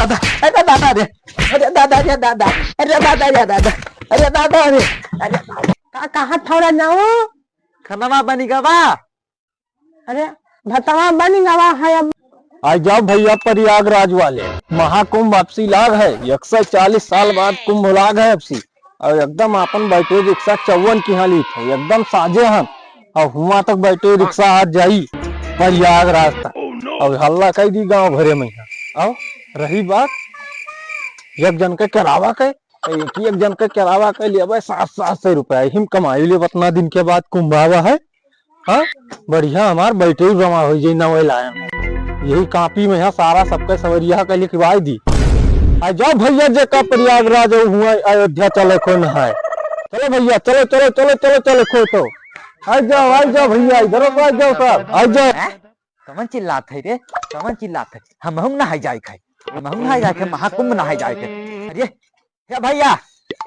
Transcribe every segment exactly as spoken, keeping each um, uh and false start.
दादा, अरे दादा रे, अरे दादा रे दादा, अरे दादा रे दादा, अरे दादा रे, अरे का, कहाँ थोड़ा जाओ? खनवा बनी गवा। अरे भतवा बनी गवा है अब। आ जाओ भैया प्रयागराज वाले, महाकुंभ वापसी लाग है, एक सौ चालीस साल बाद कुंभ लाग है वापसी। और एकदम आपन बैटरी रिक्शा चौवन की हाँ लीत है, एकदम साजे हम। और हुआ तक बैटरी रिक्शा आ जाई प्रयागराज तक। और हल्ला कई दी गांव भरे में यहाँ। आओ, रही बात एक जन के किरावा के, एक, एक जन के किरावा के लिए भाई सात, सात सौ रुपया हिम कमाई ले, इतना दिन के बाद कुंभ आवा है। हाँ, बढ़िया हमार बैटरी जमा हो जाई, नवे लायन। यही कॉपी में है सारा सबके सवरिया के लिखवाई दी। आ जाओ भैया, जेका प्रयागराज हुआ अयोध्या चले को न है। चलो भैया, चलो, चलो, चलो, चलो, चलो, खो तो। आ जाओ, आ जाओ भैया, इधर को आ जाओ साहब, आ जाओ। हैं? कमन चिल्लात है रे? कमन चिल्लात है? हमहू नहाई जाए खाए, हमहू नहाई जाए खाए, महाकुंभ नहाई जाए खाए। अरे, हे भैया,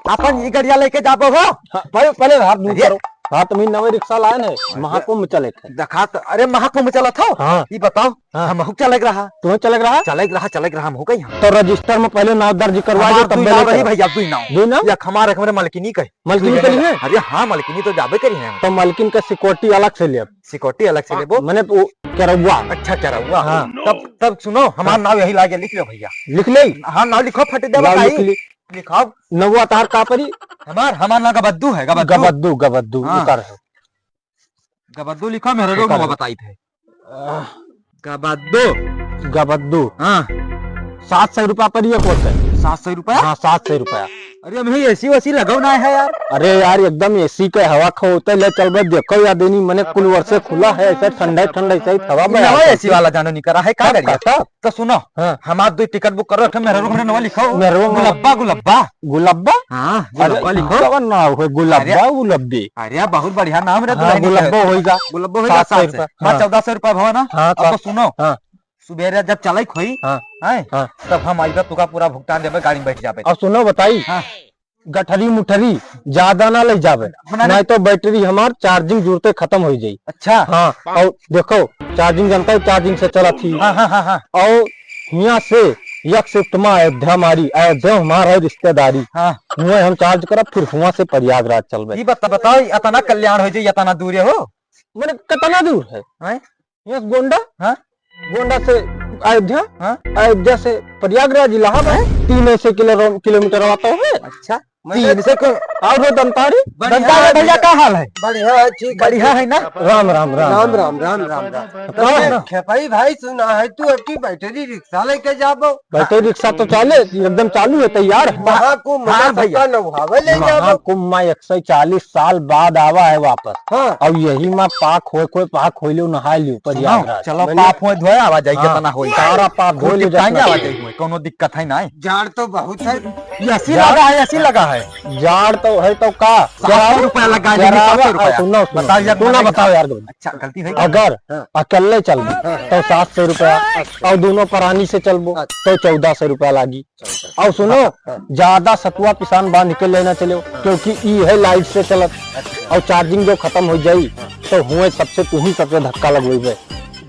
अपन ई गड़िया लेके जाबो हो? हाँ, पहले, पहले हाथ दूर अरे। करो। हाथ में नवे रिक्शा लाए हैं, महाकुंभ चले थे। देखा तो, अरे महाकुंभ चलत हो? हाँ। ई बताओ, हाँ। हमहू चले के रहा। तुम्हें चले के रहा? चले के रहा, चले के रहा, हमहू कहीं। तो रजिस्टर में पहले नाव दर्ज करवा दे, हमार तब दुई ले नाव रही चलो। भैया, दुई नाव। दुई नाव? एक हमार, एक हमरे मलकिनी कहे। मलकिनी के लिए? अरे हाँ, मलकिनी तो जाबे करी है। तो मलकिन का सिक्योरिटी अलग से लेब। सिक्योरिटी अलग से लेबो? मने वो केरौआ। अच्छा, केरौआ। हाँ। तब, तब सुनो, हमार हाँ। नाव यही लागे लिख लो भैया। लिख ले? हाँ, नाव लिखो, फट दे लाओ, बताई। लिख ली। लिखाओ। नौवा तार का परी? हमार, हमार नाव गबद्दू है, गबद्दू। गबद्दू, गबद्दू, हाँ। उतार है। गबद्दू लिखो, मेरे को उतार है। बताई थे। आह। गबद्दू। गबद्दू। हाँ। सात सौ रुपया पड़ी एक वर्ष है। सात सौ रुपया? हाँ, सात सौ रुपया। अरे, हम ही एसी वेसी लगाओ ना है यार। अरे यार, एकदम एसी के हवा खो होते ले चल बे, देखो यार, देनी मने कुल वर्षे खुला है, ऐसे ठंडा ठंडा, ऐसे ही हवा में नवा आता है। एसी वाला जानो नहीं करा है, का तब करिए? का, तब? तो सुनो, हाँ। हमार दो टिकट बुक करो, मेहरारू हमरे नवा लिखाओ। मेहरारू नवा। गुलब्बा, गुलब्बा। गुलब्बा? हाँ, अरे, गुलब्बा लिखो। कवन नाव है? गुलब्बा, अरे, गुलब्बी। अरे, बहुत बढ़िया नाम रे हाँ, दुल्हन के। गुलब्बो होइगा। गुलब्बो होइगा सात सौ सात सौ। रुपया। हाँ, हाँ। चौदह सौ रुपया भवा ना। हाँ, अब तो सात। सुनो। हाँ। सुबेरे जब चलई खोई, हाँ। हैं? हाँ। तब हम आइबा तुका पूरा भुगतान देबे, गाड़ी में बैठ जाबे। अब सुनो बताई। हाँ। गठरी मुठरी ज्यादा ना ले जाबे, अपना नहीं तो बैटरी हमार चार्जिंग जुरते खत्म हो जाई। अच्छा। हाँ, और देखो, चार्जिंग जानता है, चार्जिंग से चलत ही। हाँ, हाँ, हाँ, हाँ। और हियाँ से यक से उत्तमा अयोध्या मारी, अयोध्या हमार है रिश्तेदारी। हाँ। हुआं हम चार्ज करब, फिर हुआं से प्रयागराज चलबे। ई बता, बताओ, इतना कल्याण हो जाई, इतना दूर हो? मने कितना दूर है? हैं? यहाँ से गोंडा? हाँ। गोंडा से अयोध्या? हाँ। अयोध्या से प्रयागराज, इलाहाबाद, हैं? तीन सौ किलो-, किलोमीटर आता है। अच्छा। तीन सौ को-, और हो दंतारी? बढ़िया दंतारी है भैया, भैया। का हाल है? बढ़िया है, ठीक है, बढ़िया ठीक। है ना? राम, राम, राम। राम, राम, राम, राम, राम। कहाँ है? खेपई भाई सुना है तू अबकी बैटरी रिक्शा लेके जाबो। बैटरी रिक्शा तो चाले, एकदम चालू है, तैयार है। महाकुंभ हाँ में भैया। सबका नौहावे ले जाबो। महाकुंभ में एक सौ चालीस साल बाद आवा है वापस। हाँ। अब यही में पाक होए, कोई पाक होई लियो, नहाई लियो, सुनो, प्रयागराज। चलो, मने पाप होए धोए आवा जाई, हाँ, जितना होई। सारा पाप धोए खूब लियो, चिपकाएंगे, जितना आवा जाई, कोई कोनो दिक्कत है ना। जाड़ तो बहुत है। एसी जाड़? लगा है, एसी लगा है। जाड़ तो है तो का? सात सौ रुपया लगा है, केरावा, सात सौ रुपया। सुनो, सुनो, बताओ यार, सुनो, बताओ यार। अच्छा, गलती है। अगर हाँ। अकेले चलबो हाँ। तो सात सौ रुपया, अच्छा। और दोनों परानी से चलबो अच्छा। तो चौदह सौ रुपया लागी। अच्छा। और सुनो, हाँ, हाँ। ज्यादा सतुआ पिसान बांध के लेना चलो, हाँ। क्योंकि ई है लाइट से चलत, अच्छा। और चार्जिंग जो खत्म हो जाई, हाँ। तो हुए सबसे, तू ही सबसे धक्का लगवेबे।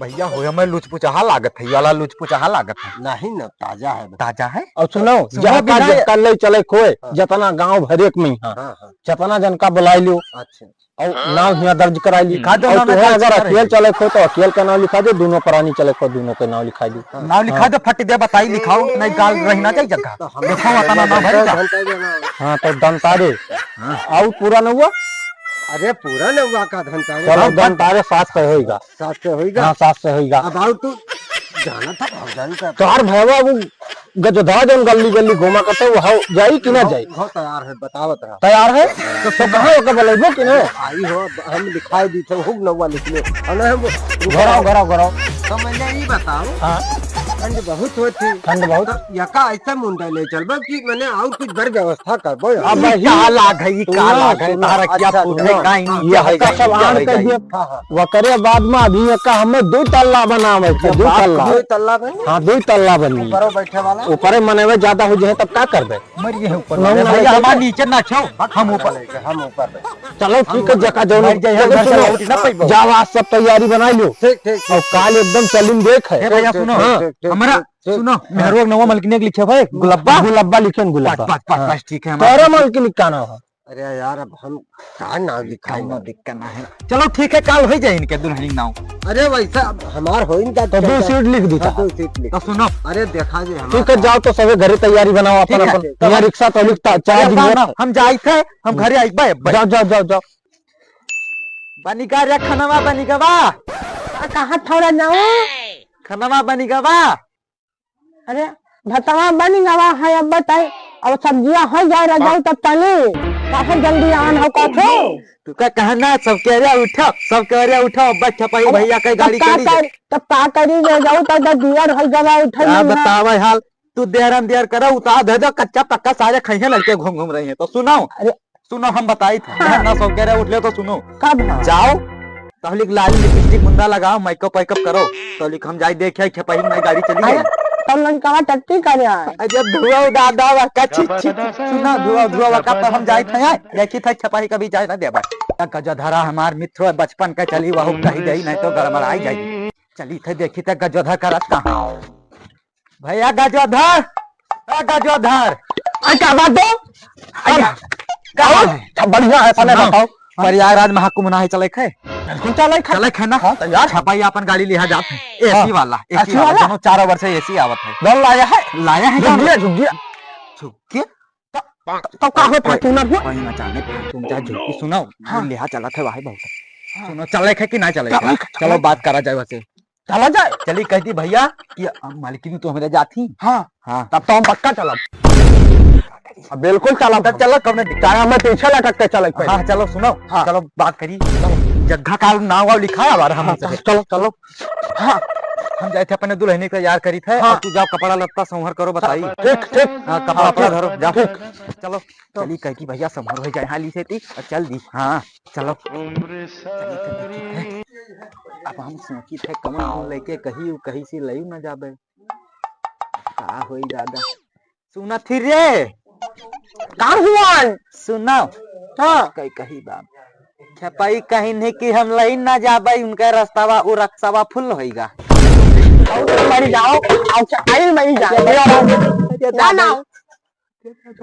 भैया, हो हमें लुचपुचहा लागत है, ये वाला लुचपुचहा लागत है। नहीं ना, ताजा है। ताजा है? और सुनो, सुनो, जहाँ का बिना जब कर ले चले खोए, हाँ। जितना गांव भर एक में, हाँ। हाँ, हाँ। जितना जन का बुलाई लियो। अच्छा। और नाव हियाँ दर्ज कराई ली। लिखा दो और नाम तुम्हें इतना अगर अच्छा अकेल रहे। चले खो तो अकेल का नाव लिखा दो, दोनों परानी चले खो दोनों के नाव लिखा दो। हाँ। नाव लिखा हाँ। दो, फट दे बताई लिखाओ, नहीं गाल रही ना जाई जगह। तो हम देखो, वतना नाव भरी का। हाँ, तो दंतारे। हाँ। और पूरा नौवा? अरे, पूरा नौवा का दंतारे। चलो, दंतारे सात सौ होइगा। सात सौ होइगा? हाँ, सात सौ होइगा। अब आओ तू, जाना था भौजाई का। तोहार भैया वो गजधा जौन गल्ली गल्ली घूमा करते, वो हो जाई कि ना जाई? हो तैयार है, बतावत रहा। तैयार है? तो, तो कहाँ ओके बोलेबो कि ना? आई हो, हम लिखाई दी थे, हुक नौवा लिख ले। और ना हम घराओ, घराओ, घराओ। तो मैंने ये बताओ, हाँ। ठंड बहुत होती। ठंड बहुत। तो यका ऐसा मुंडा ले चलबो कि मैंने और कुछ बड़ व्यवस्था करबो यार। अब ई का लाग है, ई का लाग है, तारा क्या अच्छा, पूछे, सुनो। का ई ये क्या है, हल्का क्या सब है, आन क्या कर है? दिए। हाँ, हाँ। वकरे बाद में अभी एका हमें दो तल्ला बनावे थे, दो तल्ला। दो तल्ला बनी? हाँ, दो तल्ला बनी। ऊपरो बैठे वाला? ऊपरे मनवे ज्यादा हो जाए तब का करबे? मर गए ऊपर ना, वाले। ना, भैया, ना, हमारे ना। नीचे ना छो, हम ऊपर। हम ऊपर। चलो ठीक है, जका जौन मर जाए, चलो, उधर से सुनो, लौट ना पाइबो। जाओ, आज सब तैयारी बनाइ लो। ठीक, ठीक, ठीक। और काल एकदम चलिम देखे। ए भैया, ठीक, सुनो, ठीक, हाँ। ठीक, ठीक, हमरा, ठीक, ठीक। सुनो, मेहरुआ नवा मलकिनिया के लिखे भाई, गुलब्बा। गुलब्बा लिखे न, गुलब्बा। बस, बस, बस, हाँ। बस, ठीक है, हमारा तोरा मलकिनी का नाम है? अरे यार, अब हम का नाम लिखाई? कौनो दिक्कत ना है। चलो ठीक है, काल होइ जाए इनके दुल्हनी नाम। अरे वैसा अब हमार होइ न जात तो दो चलता। सीट लिख दीता। हाँ, दो सीट लिख। तो सुनो। अरे देखा जे हमार ठीक है, जाओ तो सभी घरे तैयारी बनाओ अपन ठीक है। अपन। यहाँ रिक्शा तो लिखता, चार अरे दिन ना, में। ना, हम जाइत है, हम घरे आइबे, आइबे। जाओ, जाओ, जाओ, जाओ। बनिगा रे खनवा बनिगवा। आ, कहाँ थोड़ा जाओ? खनवा बनिगवा। अरे, भतवा बनिगवा है, अब बताई, अब सब्जिया होइ जाए, रजाऊ, तब तनी, काहे जल्दी आन हो, काथे? तू का कहना, सब कह रहे उठो, सब कह रहे उठो, अब छपाही अरे, भैया के तब गाड़ी का चली कर, जाए। तब का करी, रजाऊ, तब तो दियर होइ गवा, उठे का नहीं है। बतावे हाल, तू देर हम देर करो, उतार दे दो, कच्चा पक्का सारे खइहे लड़के घूम घूम रहे हैं, तो सुनो। अरे, सुनो, हम बताई था। हाँ। ना सब कह रहे उठ ले तो सुनो। कब? हाँ। जाओ, तहलिक लाली लिपस्टिक मुंदा लगाओ, मेकअप वेकअप करो। तहलिक हम जाई देख आई छपाही में गाड़ी चली अरे, गई। तब लड़कवा टट्टी करे आए। अरे धुआं दादा वा का छी छी छी। सुना धुआं धुआं वा का, तब हम जाई थे आए। देखी थे छपाही कभी जाए ना देबा। का गजधरा हमार मित्र बचपन का चली वहु कही गई नहीं तो गड़बड़ाई जाई। चली थे देखी थे गजधर करत कहाँ। भैया गजोधर, ए गजोधर। आ, का बात हो? अरे, का और? है? सब बढ़िया है, अपने सुनाओ। बताओ। हाँ। प्रयागराज महाकुंभ नहाए चले खे? बिल्कुल चले खे। चले खे ना? हाँ, तैयार। छपाही अपन गाड़ी लिहा जात है, हाँ। एसी वाला, एसी एसी वाला, वाला? दोनों चारों ओर से एसी आवत है। लाया है? लाया है झुग्गिया, झुग्गिया। झुग्गिया? तो, तो का हो, कोई, Fortuner हो? कोई ना जाने, तुम जा झुग्गी सुनाओ, हाँ। लिहा चलत है, वाहे बहुत। हाँ। सुनो, चले खे कि ना चले खे? चले खे, चलो, चले। बात करा जाए वैसे। चला जाए। चली कहती भैया कि, "अब मालकिन तो हमरे जात ही।" हाँ। हाँ। तब तो हम पक्का चलब। अब बिल्कुल चलब। तब चलो, कब ने दिक्कत? चाहे हमें पीछे लटक के चले पहले। हाँ, चलो सुनो। हाँ। चलो बात करी। चलो। जग्गा का नाव वाव लिखा है हमारा, हम हाँ, चले। चलो, चलो। हाँ। हम जाए थे अपने दुल्हनी को तैयार करी थे, हाँ। और तू जाओ कपड़ा लत्ता संभार करो, बताई। ठीक, ठीक। हाँ, कपड़ा हाँ, वपड़ा ठीक, धरो, जाओ। ठीक। चलो। तो चली कह कि भैया संभर होइ जाए हाली से ती, और चल दी। हाँ, चलो। चली तो देखी थे। अब हम सोची थे कमन मुँह लेके कही, उ कही से लई न जाबे। का होई दादा? सुना थी रे। का हुआ? सुना। हाँ। कही, कही बाप। छपाही कहीं नहीं कि हम लई ना जाबे, उनका रस्तावा, उ रस्तावा फुल होइगा। मर जाओ, अच्छा, आई मर जाओ। ना, ना।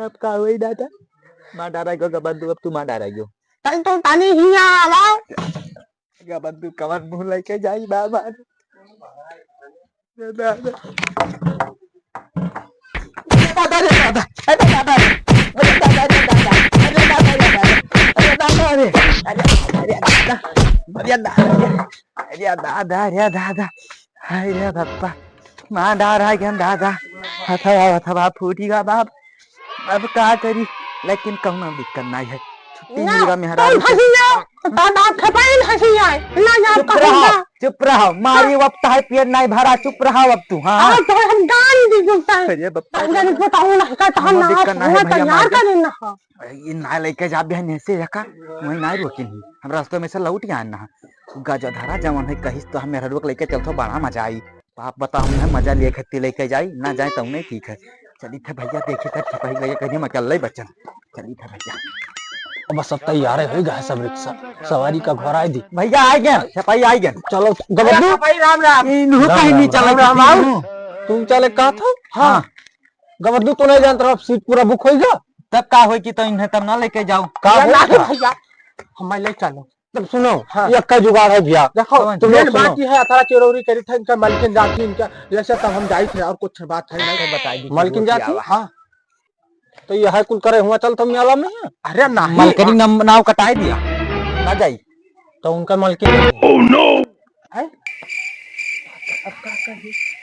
अब का होई दादा? मार डारा गो गबंदू, अब तू मार डारा गो। चल तू तानी हिया आवा। गबंदू कवन मुँह लेके जाई बाबा? दादा। दादा रे दादा, अरे दादा रे, अरे दादा रे दादा, अरे दादा रे दादा, अरे दादा रे, अरे, अरे दादा, अरे दादा रे, अरे दादा रे दादा, हाय रे बाप्पा। मार डारा गन दादा, हथवा, हथवा फूटी गा बाप। अब का करी, लेकिन कौनो दिक्कत नाहीं है। छुट्टी ना, मिल गा मेहरारू कौन के। फंसी है? दादा, खपाइन फंसी है। ना, ना, चुप रहो, चुप रहो। मारी हाँ। वक्त है, पेट नाहीं भरा, चुप रहो अब तू, हाँ। हाँ, तो हम गान दी जुलता है। अरे बप्पा। अगर बताऊँ ना, का तो हम कौनो ना, दिक्कत नाहीं है, भैया, तैयार मार दे। करें ना। ये ना लेके जा बहन ऐसे रखा, वहीं ना रोके नहीं। हम रास्ते में से लौट के आए ना। गजधरा जवन है, कहिस तो हम मेहरारू के लेके चलथो, बड़ा मजा आई। बाप बताओ ना, मजा लिए खत्ती लेके जाई, ना जाए तो नहीं ठीक है। चली थे भैया, देखी थे छपाही लगे कहीं हम अकेले बचन। चली थे भैया। अब सब तैयार है, हो गया है सब रिक्शा। सवारी का घर आए दी। भैया आ गए, छपाही आ गए। चलो, गबंदू। भाई राम राम। इन्हों राम कहीं नहीं राम, चले राम राम। तुम चले कहा था? हाँ। हाँ। गबंदू तो नहीं जानता, अब सीट पूरा बुक होइगा। तब का होई कि तो इन्हें तब ना लेके जाओ। का भैया, होई ना था? भैया, हमें ले चलो। तब सुनो, हाँ। ये का जुगाड़ है भैया। देखो, तुम लोग मेन सुनो। बात ये है, अतरा चिरौरी करी था, इनका मलकिन जाती, इनका, जैसे तब हम जाई थे, और कुछ बात है नहीं, तो बताई दी, मलकिन वो जाती? क्या हाँ। तो ये है कुल करे हुआ, चल तुम मेला में। अरे नहीं। मलकिनी नम-, नाव कटाई दिया, ना जाई। तो उनका मलकिन Oh no! है?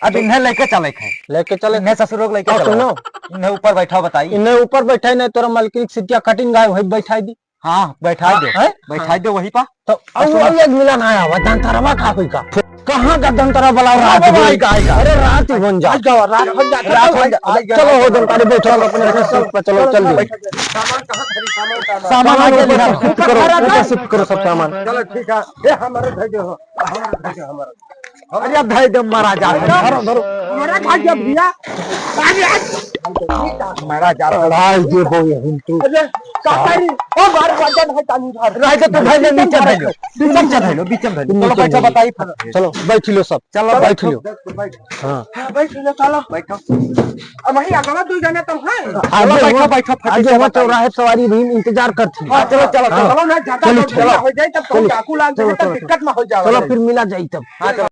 अब इन्हें लेके चले थे। लेके चले इन्हें थे। ससुरों को लेके और चलो। सुनो। इन्हें ऊपर बैठा बताई। इन्हें ऊपर बैठा ही नहीं, तोरा मलकिन सिटिया कटिंग गाय वही बैठाई दी। हाँ, बैठा हाँ, दो। हैं? बैठा हाँ। दो वहीं पर। तो और और सुनो। वो एक मिलन आया हुआ, दंतरवा का होई का? कहाँ का दंतरा बुलाओ, रात आएगा, बन। आएगा। अरे, रात ही बन जा। आएगा, रात बन जा। रात बन जा। चलो, हो दंतारी बैठो, अपने अपने सीट पर चलो, चलो, चल चलो, दियो। बैठो। सामान कहाँ धरी? सामान कहाँ? सामान सामान आगे ऊपर बढ़ाओ। Shift करो, ऊपर shift करो सब सामान। चलो, ठीक है। ये हमारे धर दो, हमारे धर दो, हमारे। अरे, अब धइ दे, मरा जा। धरो, धरो। हमारा खा गया भैया। अरे, आज मरा जा। अरे, ये हो, ये हम तू। अरे, काका रे, ओ, मार, मार, मार, भाई, ताली मार। रह जा, तू धइ ले, नीचे धइ लो। नीचे धइ लो, बीच में धइ लो। चलो, नीचे बैठो, धइ लो। बताई फिर। चलो, बैठ लो सब। चलो, बैठ बैठो, लो। बैठ, बैठ। हाँ। हाँ, बैठ लो, चलो। बैठो। अब वही अगला दो जने तो हैं। आगे चलो, बैठो, हुआ, बैठो, फटे आगे से हुआ बताई। चौराहे पे सवारी भी इंतजार करती है। हाँ, चलो, चलो, हाँ। चलो। चलो ना, ज्यादा चलो, लोग चलो। जमा हो जाए, तब चलो, तुम डाकू लाग चलो, जाए, तब चलो, दिक्कत में हो जाओ। चलो, फिर मिला जाए तब। हाँ, चलो।